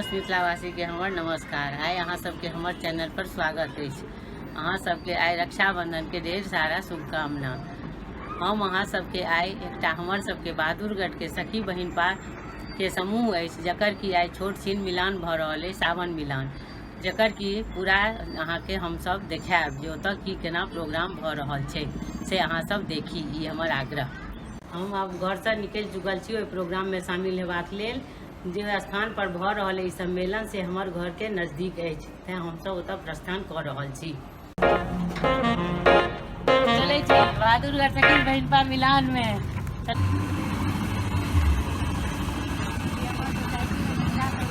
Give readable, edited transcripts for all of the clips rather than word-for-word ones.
समस्त मिथिलावासीके हमर नमस्कार। आइ अहाँ सबके हमर चैनल पर स्वागत अछि। अहाँ सबके आइ रक्षाबंधनके ढेर सारा शुभकामना। हम अहाँ सबके आइ एकटा हमर सबके बहादुरगढ़के सखी बहिनपा के समूह अछि, जकर कि आइ छोट छिन मिलान भऽ रहल अछि, सावन मिलान, जकर कि पूरा अहाँके हमसब देखायब जे ओतऽ की केना प्रोग्राम भऽ रहल छै, से अहाँ सब देखी, ई हमर आग्रह। हम आब घरसँ निकलि चुकल छी ओहि प्रोग्राममे शामिल हेबाक लेल। जे स्थान पर भऽ रहल ई सम्मेलन से हमर घरके नजदीक अछि, तेँ हमसब ओतऽ प्रस्थान कऽ रहल छी। चलै छी बहादुरगढ़ सखी बहिनपा मिलान मे।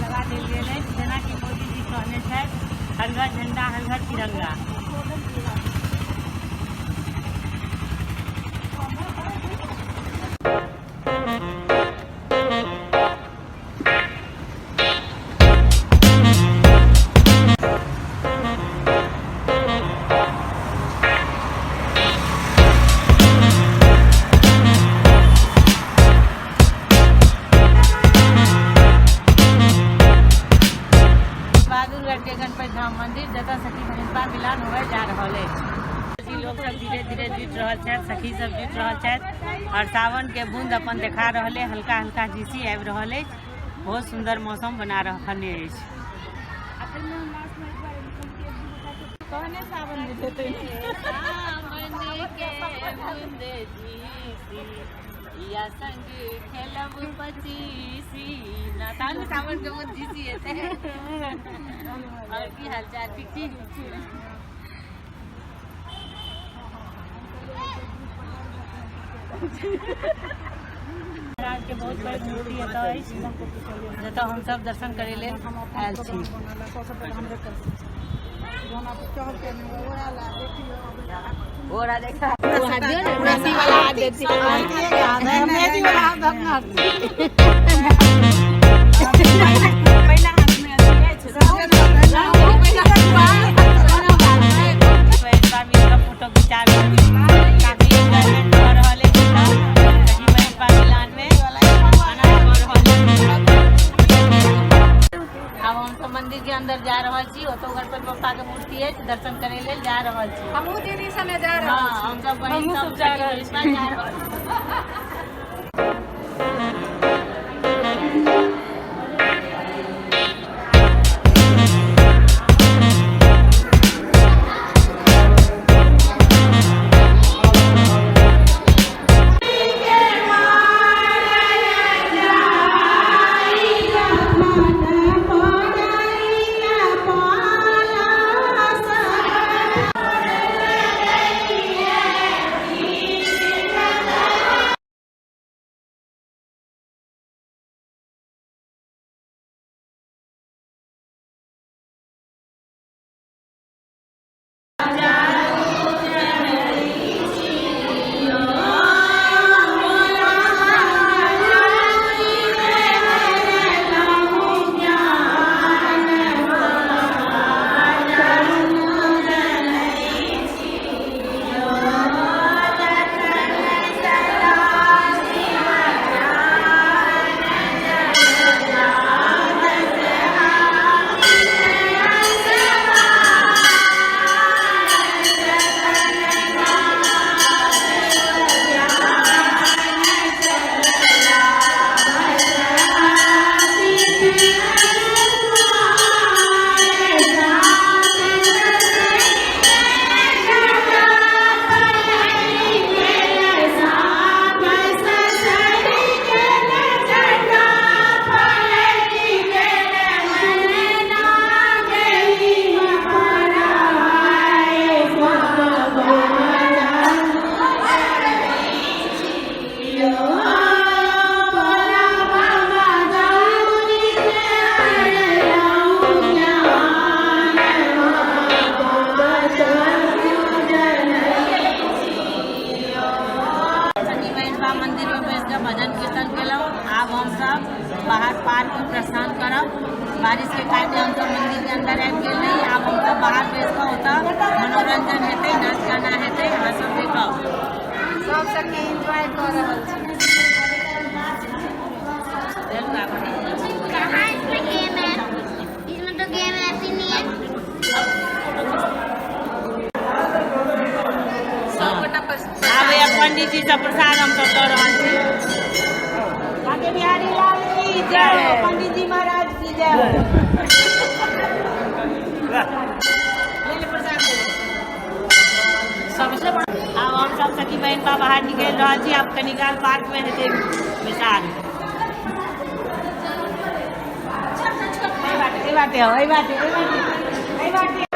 लगा देल गेल अछि, जेनाकि मोदी जी कहने छथि, हर घर झंडा हर घर तिरंगा। बहादुरगढ़ के गणपति धाम मंदिर, जतऽ सखी बहिनपा मिलान होबय जा रहल अछि। लोक सब धीरे धीरे जुटि रहल छथि, सखी सब जुटि रहल छथि और सावन के बूंद अपन देखा रहल अछि, हल्का हल्का झीसी आबि रहल अछि। बहुत सुंदर मौसम बना रखने अछि। या संग खेलब पचीसी ना, तहन सावन के बूंद झीसी हेतै। और की हाल चाल, ठीक छी? महाराज के बहुत पैघ मूर्ति एतऽ अछि, जतऽ हमसब दर्शन करै लेल आयल छी। फोटो घिचाबी, काफी एंजॉयमेंट भऽ रहल अछि। सखी बहिनपा मिलान मे आनंद भऽ रहल अछि। आब हमसब मंदिर के अंदर जा रहल छी। ओतौ गणपति बप्पा के मूर्ति अछि, दर्शन करे लेल जा रहल छी। हमहूँ दीदी संगे जा रहल छी। हमसब बहिन सब जा रहल छी, जा रहल छी। मंदिर में बैस के भजन कीर्तन केलहुँ। आब हमसब बाहर पार्क में प्रस्थान करब। बारिश के कारण हमसब मंदिर के अंदर आबि गेल रही। आब हमसब बाहर बैस कऽ ओतऽ मनोरंजन हेतै, नाच गाना हेतै, अहाँ सब देखब। सब सखी एंजॉय कऽ रहल छी। पंडित जी सब प्रसाद हम सब दऽ रहल छी। बांके बिहारी लाल की जय हो, पंडित जी महाराज की जय हो। ले ले प्रसाद ले ले। सबसे बड़ा आब हम सब सखी बहिनपा बाहर निकलि रहल छी। आब कनिकाल पार्क में हेतै बैसार। एहि बाटे, एहि बाटे आउ, एहि बाटे, एहि बाटे, एहि बाटे।